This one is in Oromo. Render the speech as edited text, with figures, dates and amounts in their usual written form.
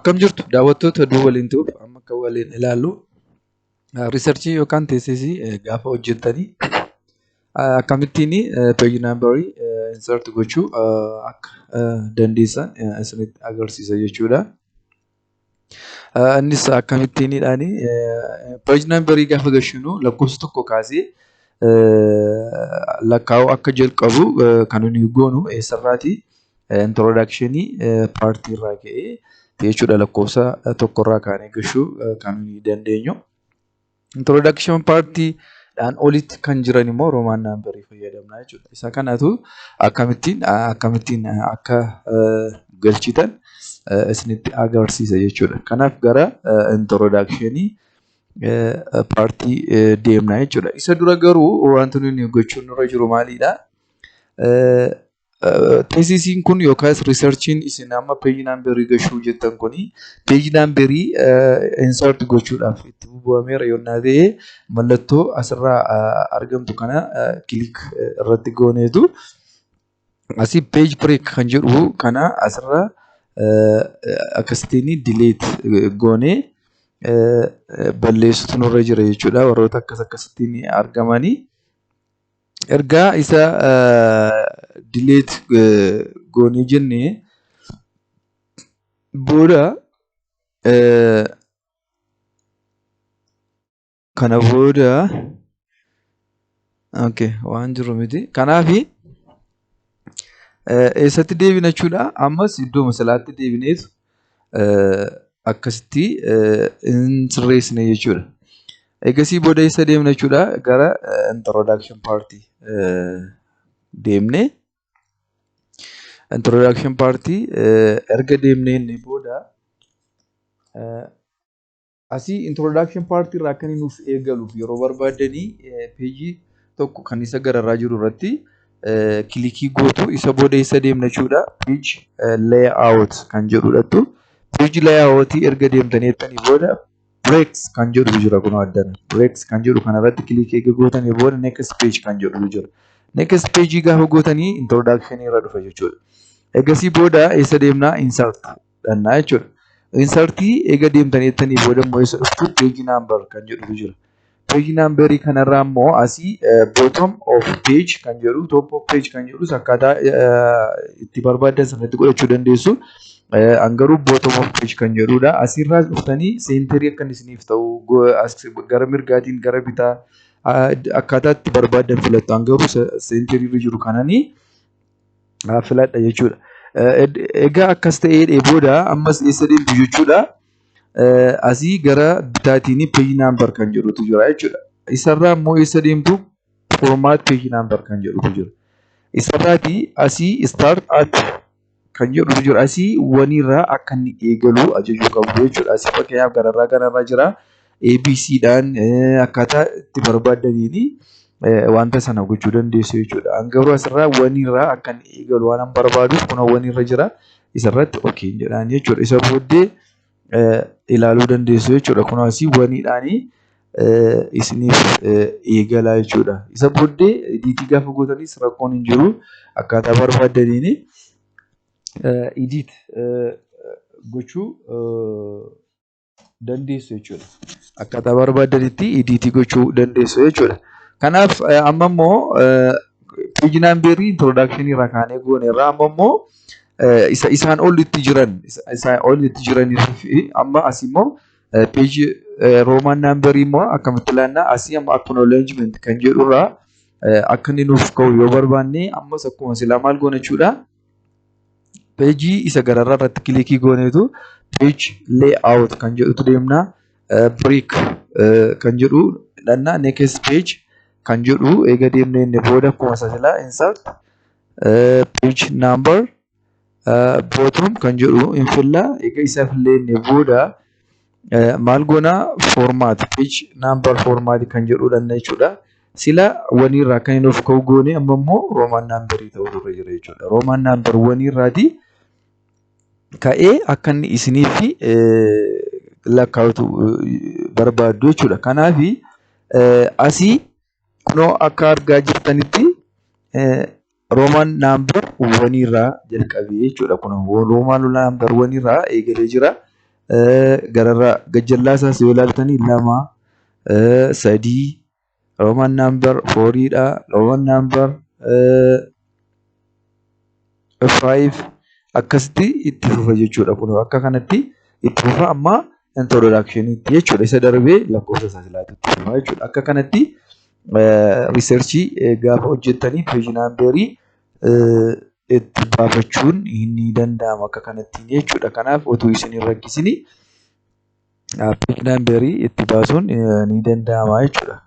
Akkam jirtu daawwattoota Oduu Waliin Tube? Amma kan waliin ilaallu researchii yookaan thesisii gaafa hojjettanii akkamittiin page numberii insert gochuu akka dandeessan isinitti agarsiisa jechuudha. Innis akkamittiinidhaani? Page numberii gaafa gashinu lakkoofsa tokko kaasee lakkaa'uu akka jalqabu kan nuyi goonu eessarraati? Introductionii partii irraa ka'ee jechuudha, lakkoofsa tokkorraa kaanee gashuu kan nuyi dandeenyu. Introduction partiidhaan olitti kan jiran immoo Roman numberii fayyadamna jechuudha. Isa kanatu akkamittiin akka galchitan isinitti agarsiisa jechuudha. Kanaaf gara introductionii partii deemna jechuudha. Isa dura garuu wanti nuyi gochuun nurra jiru maalidha? Thesisiin kun yookaas researchiin isin amma page numberii gashuu jettan kuni page numberii insert gochuudhaaf itti bu'ameera yonnaa ta'e, mallattoo asirraa argamtu kana click irratti gooneetu asii page break kan jedhu kana asirraa akkasittiin delete goonee balleessutu nurra jira jechuudha, warroota akkas akkasittiin argamanii. Ergaa isa delete goonee jennee booda, kana booda okay, waan jiru miti. Kanaafi eessatti deebina jechuudha? Ammas iddoo silaatti deebineetu akkasitti hin sirreessine jechuudha. Egasii booda eessa deemna jechuudha? Gara introduction partii deemnee, introduction partii erga deemnee inni booda asii introduction partii irraa akka inni nuuf eegaluuf yeroo barbaaddanii pageii tokko kan isa gararraa jiru irratti clickii gootu. Isa booda eessa deemna jechuudha? Page layout kan jedhudhattu. Page layout erga deemtanii jettanii booda breaks kan jedhu jira kun addana. Breaks kan jedhu kanarratti clickii eega gootanii booda next page kan jedhu jira. Next page gaafa gootanii introduction irra dhufa jechuudha. Egasii booda eessa deemnaa? Insert dhannaa jechuudha. Insertii eega deemtanii jettanii booda immoo eessa dhuftu? Page number kan jedhutu jira. Page numberii kanarraa immoo asii bottom of page kan jedhu, top of page kan jedhus akkaataa itti barbaaddan sanatti godhachuu dandeessu. An garuu bottom of page kan jedhudha. Asirraa dhuftanii centerii akka inni isiniif ta'u gara mirgaatiin, gara bitaa, akkaataa itti barbaaddan filattu. An garuu centerii irra jiru kananii filadha jechuudha. Egaa akkas ta'ee booda ammas eessa deemtu jechuudha? Asii gara bitaatiin page number kan jedhutu jira jechuudha. Isarraa immoo eessa deemtu? Format page number kan jedhutu jira. Isarraati asii start at kan jedhutu jira. Asii oneirraa akka inni eegalu ajajuu qabdu jechuudha. Asii fakkeenyaaf gararraa kanarra jira. ABCdhaan akkaataa itti barbaaddaniini wanta sana gochuu dandeessu jechuudha. An garuu asirraa oneirraa akka inni eegalu waan an barbaaduuf kun oneirra jira. Isarratti okay jedhaan jechuudha. Isa booddee ilaaluu dandeessu jechuudha. Kun asii oneiidhaanii isiniif eegalaa jechuudha. Isa booddee editii gaafa gootanis rakkoon hin jiru. Akkaataa barbaaddaniini edit gochuu dandeessu jechuudha. Akkaataa barbaaddanitti editii gochuu dandeessu jechuudha. Kanaaf amma immoo page numberii introductionii irraa kaanee goone irraa amma immoo isa isaan olitti jiran, isaan olitti jiranii fi amma asii immoo page Roman numberii immoo akkamitti ilaallaa? Asii amma acknowledgement kan jedhurraa akka inni nuuf ka'u yoo barbaanne, ammas akkuma silaa maal goona jechuudha? Pageii isa gararraa irratti clickii gooneetu page layout kan jedhutu deemna. Break kan jedhu dhanna, next page kan jedhu eega deemnee inni booda akkuma isa silaa insert page number bottom kan jedhu hin fillaa. Eega isa fillee inni booda maal goona? Format page number format kan jedhu dhanna jechuudha. Sila oneirraa kan inni of ka'u goone, amma immoo Roman numberii ta'uu irra jira jechuudha. Roman number oneirraati ka'ee akka inni isiniif lakkaa'utu barbaaddu jechuudha. Kanaafi asii kunoo akka argaa jirtanitti Roman number oneirraa jalqabee jechuudha. Kun Roman number oneirraa eegalee jira. Gararraa gajjallaa isaas yoo ilaaltanii lama, sadii, Roman number fouriidha, Roman number five, akkasitti itti fufa jechuudha. Kun akka kanatti itti fufa amma introductioniitti jechuudha. Isa darbee lakkoofsa isaa silaatu itti fufa jechuudha. Akka kanatti researchii gaafa hojjettanii page numberii itti baafachuun ni danda'ama akka kanattiin jechuudha. Kanaaf utuu isin hin rakkisini page numberii itti baasuun ni danda'ama jechuudha.